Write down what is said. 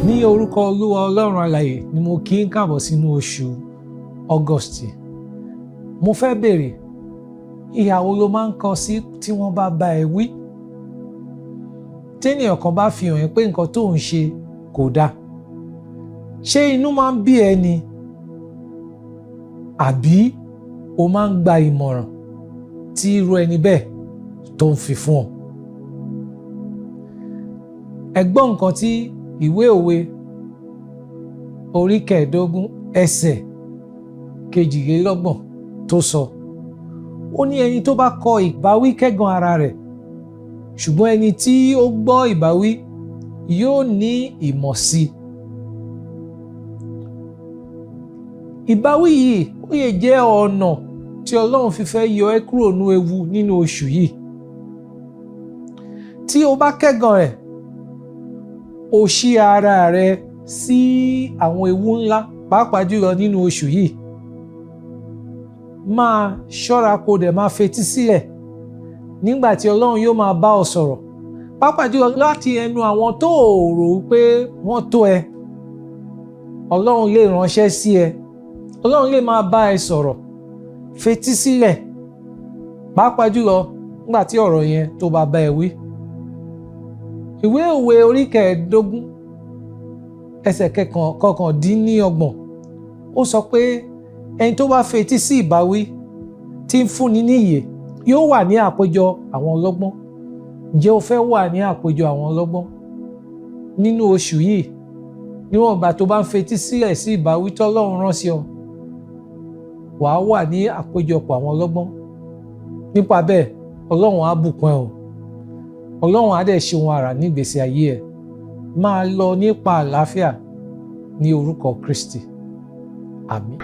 Ní orúkọ Olúwa Ọlọ́run alààyè ni mo kí ń káàbọ̀ sínú oṣù August. Mo fẹ́ bèèrè, ìhà wo ló máa ń kọ sí tí wọ́n bá bá ẹ wí? Téèyàn kan bá fi hàn ẹ́ pé nǹkan tó ń ṣe kò dáa, ṣé inú máa ń bí ẹ ni, àbí o máa ń gba ìmọ̀ràn tí irú ẹni bẹ́ẹ̀ tó ń fi fún ọ? Ẹ gbọ́ nǹkan tí ìwé Òwe orí 15 ẹsẹ̀ 32 tó sọ. Ó ní, "Ẹni tó bá kọ ìbáwí kẹ́gàn ara rẹ̀, ṣùgbọ́n ẹni tí ó gbọ́ ìbáwí yóò ní ìmọ̀ sí i." Ìbáwí yìí, ó lè jẹ́ ọ̀nà tí Ọlọ́run fi fẹ́ yọ ẹ́ kúrò ní ewu nínú oṣù yìí. Tí o bá kẹ́gàn rẹ̀, o ṣí ara rẹ sí àwọn ewu ńlá, pàápàá jùlọ nínú oṣù yìí. Máa ṣọ́ra, kó dẹ̀ máa fetí sílẹ̀ nígbà tí Ọlọ́run yóò máa bá ọ sọ̀rọ̀, pàápàá jùlọ láti ẹnu àwọn tó o rò pé wọ́n tó ẹ. Ọlọ́run lè ránṣẹ́ sí ẹ, Ọlọ́run lè máa bá ẹ sọ̀rọ̀. Fetí sílẹ̀, pàápàá jùlọ nígbà tí ọ̀rọ̀ yẹn tó bá bá ẹ wí. Ìwé Òwe orí 15 ẹsẹ̀ 29, ó sọ pé ẹni tó bá fetí sí ìbáwí tí ń fúnni ní ìyè yóò wà ní àpéjọ àwọn ọlọ́gbọ́n. Ǹjẹ́ o fẹ́ wà ní àpéjọ àwọn ọlọ́gbọ́n nínú oṣù yìí? Níwọ̀n ìgbà tó bá ń fetí sílẹ̀ sí ìbáwí tọ́lọ́run rán sí ọ, wàá wà ní àpéjọpọ̀ àwọn ọlọ́gbọ́n. Nípa bẹ́ẹ̀, Ọlọ́run á bùkún ẹ o, Ọlọ́run á dẹ̀ ṣe ohun àrà nígbèésí ayé ẹ. Máa lọ nípa àlàáfíà ní orúkọ Kristi. Àmín.